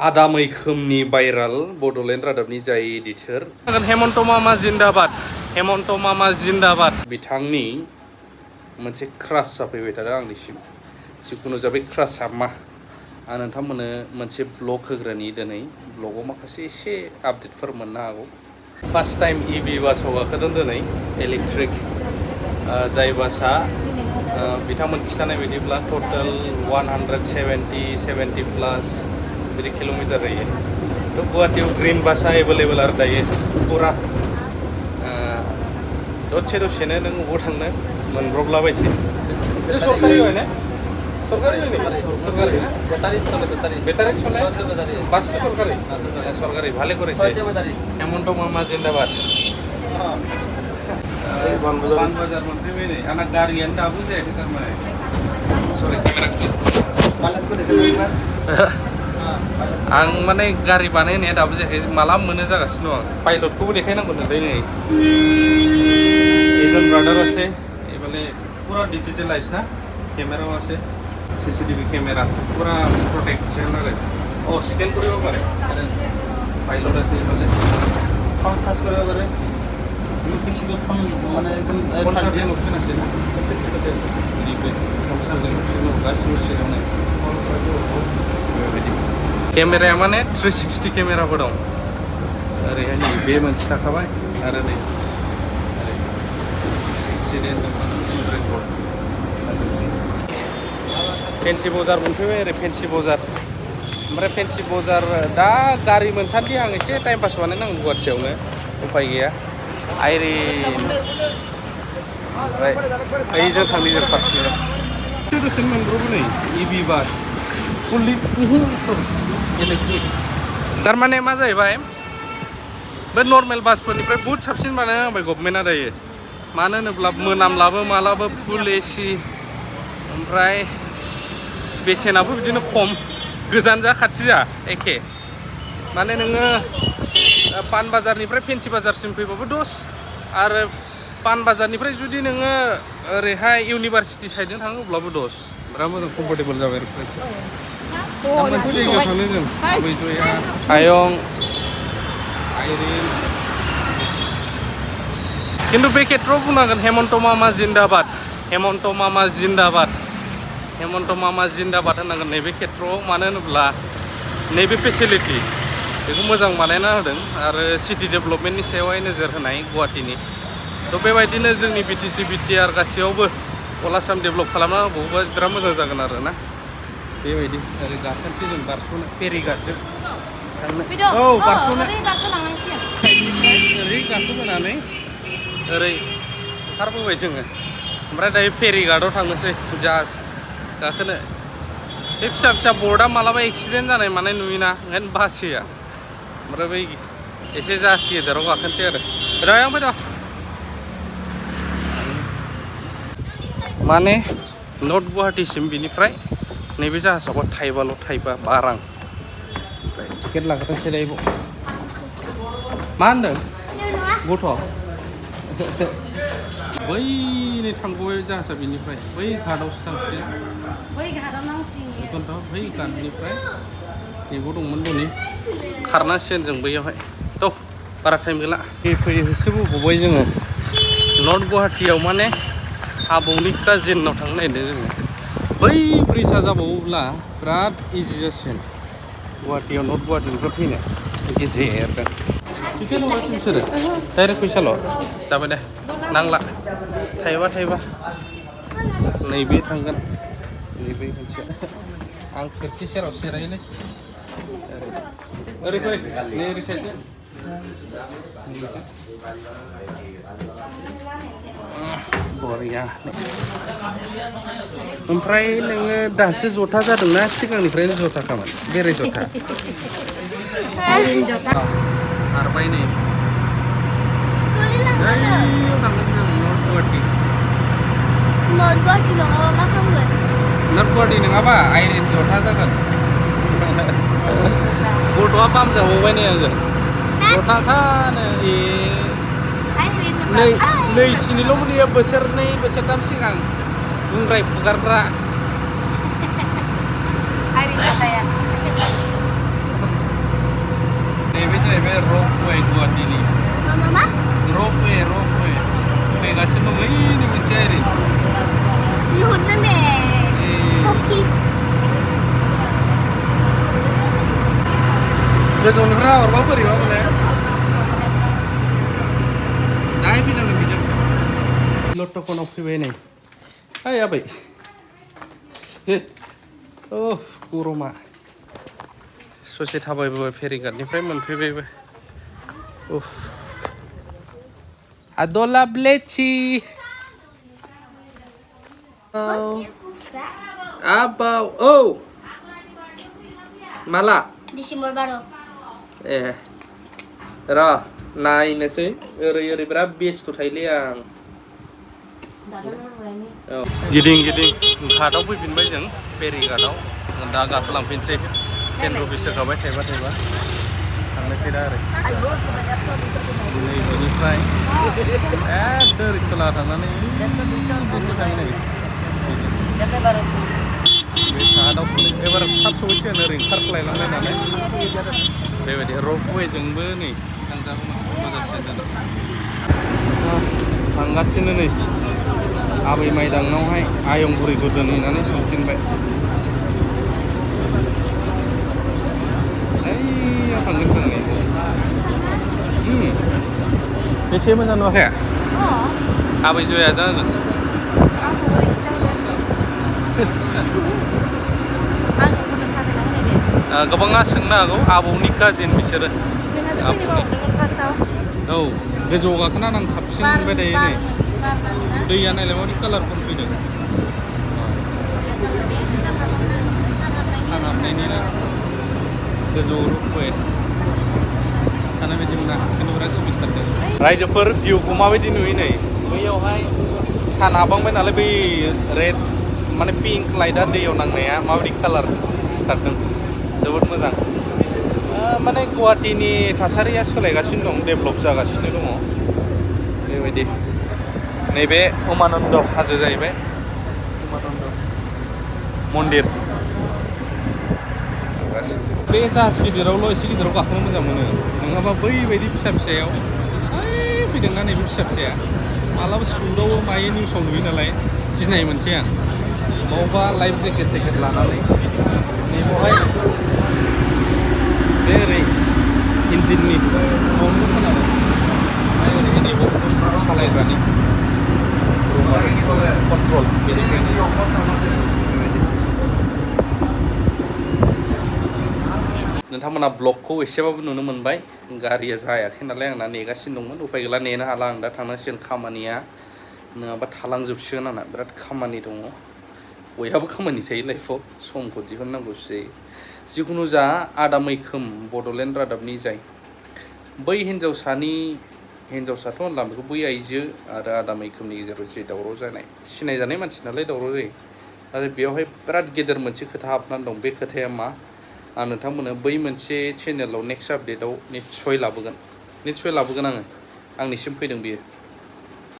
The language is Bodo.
आदा मैखोमनि भाइराल बड'लेण्ड रादाबनि जाय एडिटर हेमन्त मामा जिन्दाबाद हेमन्त मामा जिन्दाबाद बिथांनि मोनसे क्रास जाफैबाय थादों आंनिसिम जिखुनु जाबाय क्रासआ मा आं नोंथांमोननो मोनसे ब्लग होग्रानि दिनै ब्लगाव माखासे एसे आपडेटफोर मोननो हागौ फार्स्ट टाइम इभि बासाव गाखोदों दिनै इलेक्ट्रिक जाय बासआ बिथांमोन खिन्थानाय बायदिब्ला टटेल 170 प्लास बिदि किल'मिटार जायो थ' गुवाहाटियाव ग्रिन बासआ एभेलेबल आरो दायो फुरा दसेनो नों बबाव थांनो मोनब्रबलाबायसै बे सरकारि হয় ना सरकारि सरकारि বেটারি চলে বাস তো সরকারি সরকারি ভালো করেছে হেমন্ত মামা জিন্দাবাদ बाजार मोनफैबाय नै आंना गारियानो दाबो जायाखै थारमाने सरि आं माने गारि बानायनाया दाबो जायाखै माला मोनो जागासिनो दं आं पाइलटखौबो देखायनांगौ नोंदै नै एजन ब्रादार আছে এবারে পুরা ডিজিটালাইজ না ক্যামেরাও আছে সিসিটিভি ক্যামেরা পুরা প্রোটেকশন আছে ও স্ক্যান কৰিব পাৰে পাইলট আছে এবারে ফোন সার্চ কৰিব পাৰে প্রত্যেক সিটো ফোন মানে একদম চার্জিং অপশন আছে না প্রত্যেক সিটোতে আছে রিপেয়ার ফোন চার্জিং অপশন गासिबो सिगाङावनो फन चार्जिं बेबायदि केमेराया माने 360 केमेराबो दं ओरैहाय नै बे मोनसे थाखाबाय आरो नै एक्सिडेन्ट रेकर्ड फेन्सि बजार मोनफैबाय ओरै फेन्सि बजार ओमफ्राय फेन्सि बजार दा गारि मोनसान्दि आं एसे टाइम पास बानायनांगौ गुवाहाटियावनो उफाय गैया आइरिन ओमफ्राय ओइजों थांनि जों फारसेजों दसेनो मोनब्रबो नै इभि बास फुल्लि इलेक्ट्रिक थारमाने मा जाहैबाय बे नर्मेल बासफोरनिफ्राय बहुद साबसिन बानायना होबाय गभर्नमेन्टआ दायो मानो होनोब्ला मोनामलाबो मालाबो फुल एसि ओमफ्राय बेसेनाबो बिदिनो खम गोजान जा खाथि जा एखे माने नोङो पान बाजारनिफ्राय फेन्सि बाजारसिम फैबाबो 10 आरो पान बाजारनिफ्राय जुदि नोङो ओरैहाय इउनिभार्सिटि साइडजों थाङो अब्लाबो 10 बिराद मोजां कम्फर्टेबल जाबाय आरो प्राइसआ मोनसे जायगायाव थांनो जों बैजया आयं आइरिन खिन्थु बे खेत्रआव बुंनांगोन हेमन्त मामा जिन्दाबाद हेमन्त मामा जिन्दाबाद हेमन्त मामा जिन्दाबाद होनांगोन नैबे खेत्रआव मानो होनोब्ला नैबे फेसिलिटि बेखौ मोजां बानायना होदों आरो सिटि डेभेलपमेन्टनि सायावहाय नोजोर होनाय गुवाहाटिनि थ' बेबायदिनो जोंनि बिटिसि बिटिआर गासैयावबो अल आसाम डेभेलप खालामना होबावोबा बिराद मोजां जागोन आरो ना बेबायदि ओरै गाखोनोसै जों बारस'नो फेरिघाटजों थांनो औ बारस'नो ओरै गाखोबोनानै ओरै ओंखारबोबाय जोङो ओमफ्राय दायो फेरिघाटआव थांनोसै जाहाज गाखोनो बे फिसा फिसा बर्डआ मालाबा एक्सिडेन्ट जानाय मानाय नुयोना ओंखायनो बासोया ओमफ्राय बै एसे जासि गेदेराव गाखोनोसै आरो रायां फैद' माने नर्थ गुवाहाटिसिम बिनिफ्राय नैबे जाहाजावबा थाइबाल' थाइबा 12 रां ओमफ्राय टिकेट लाग्रोनोसै दायो मा होनदों गथ' बै नै थांबाय जाहाजा बिनिफ्राय बै घाटआवसो थांसिगोन बै घाटआव नांसिगोन बेखौनोथ' बै घाटनिफ्राय नेबाव दंमोन दनै खारनांसिगोन जों बैयावहाय थ' बारा टाइम गैला फैयै होसोबोबावबाय जोङो नर्थ गुवाहाटियाव माने आबौनि काजिनाव थांनो नागिरदों जोङो बै ब्रिजआ जाबावोब्ला बिराद इजि जासिगोन गुवाहाटियाव नर्थ गुवाहाटिनिफ्राय फैनो गेजेरजों टिकेट नङासै बिसोरो डाइरेक्ट फैसाल' जाबाय दे नांला थाइबा नैबे थांगोन नैबे मोनसे आं खिरखि सेराव जिरायोलै ओरै फै नै ओरै साइडजों बरिया ओमफ्राय नोङो दासो जथा जादोंना सिगांनिफ्रायनो जथाखामोन बेरे जथा खारबाय नै थांगोन जों नर्थ गुवाहाटि नङाबा मा खालामगोन नर्थ गुवाहाटि नङाबा आइरिन जथा जागोन गथ'आ बामजाबावबाय नै आंजों जथाखानो नैसिनिल' मोनैयो बोसोरनै बोसोरथाम सिगां बुंग्राय फुगारग्रा नैबे जाहैबाय रपवे गुवाहाटीनि मा रपवे फैगासिनो दं बैनि मोनसे ओरै लिहुरनो ने हकिस गोजौनिफ्राय हरबा बोरैबा मोनो दाहाय फैनांगोन बिजों लटकनाव फैबाय नै ओइ आबै गरमा ससे थाबायबोबाय फेरिघाटनिफ्राय मोनफैबायबो उफ Adola Bleci. Abau. Oh. Mala. Desember baru. Ra, नायनोसै ओरै बिराद बेस्थ थायोलै आं गिदिं घाटाव फैफिनबाय जों फेरिघाटाव दा गाखोलांफिनसै 10 रुपिस होखाबाय थाइबा थांनोसै दा ओरै नैबेनिफ्राय एकदम खोला थांनानै बेसो थायो नै बे साहा दावखोनाय एबार थाब सहैसिगोन ओरै ओंखारख्लायलांनाय नालाय बेबायदि रपवेजोंबो नै थांजागौमोन मोजांसिन थांगासिनो नै आबै माइदांनावहाय आयंबुरैखौ दोनहैनानै थांफिनबाय ओइयाव थांगोन जों नै बेसे मोजां नुवाखै आबै जया जागोन गोबाङा सोंनो हागौ आबौनि काजिन बिसोरो औ गोजौआव गाखोना आं साबसिन मोनबाय दायो नै दैया नायलाय माबायदि कालारफोर फैदों सान हाबनायनि ना गोजौआव रुपवे थानाय बायदि मोना खिन्थु बिराद स्पिड खारदों रायजोफोर भिउखौ माबायदि नुयो नै बैयावहाय सान हाबहांबाय नालाय बै रेड माने पिंक लाइटआ दैयाव नांनाया माबायदि कालार सिखारदों जोबोद मोजां माने गुवाहाटीनि थासारिया सोलायगासिनो दं डेभेलप जागासिनो दङ बेबायदि नैबे उमानन्द हाजो जाहैबाय उमानन्द मन्दिर बे जाहाज गिदिरावल' एसे गिदिराव गाखोनो मोजां मोनो नङाबा बैबायदि फिसा फिसायाव फैदोंना नैबे फिसा फिसाया मालाबा सुदावो मायो निउसाव नुयो नालाय गिनाय मोनसे आं मावबा लाइफ जेकेट लानानै नैबावहाय बे ओरै इन्जिननि साउन्डबो खोनादों ओरै नैबे सालायग्रानि कन्ट्रल बेनिफ्रायनो नोंथांमोना ब्लगखौ एसेबाबो नुनो मोनबाय गारिया जायाखै नालाय आंना नेगासिनो दंमोन उफाय गैला नेनो हाला आं दा थांनांसिगोन खामानिया नङाबा थालांजोबसिगोन आंना बिराद खामानि दङ बयहाबो खामानि थायो लाइफआव समखौ दिहुननांगौसो जायो जिखुनु जा आदा मैखोम बड'लेण्ड रादाबनि जाय बै हिन्जावसाथ' होनला बेखौ बै आइजो आरो आदा मैखोमनि गेजेराव जे दावराव जानाय सिनायजानाय मानसि नालाय दावराव जायो आरो बेवहाय बिराद गेदेर मोनसे खोथा हाबनानै दं बे खोथाया मा आं नोंथांमोननो बै मोनसे चेनेलाव नेक्स्ट आपडेटआव निस्सय लाबोगोन आङो आंनिसिम फैदों बियो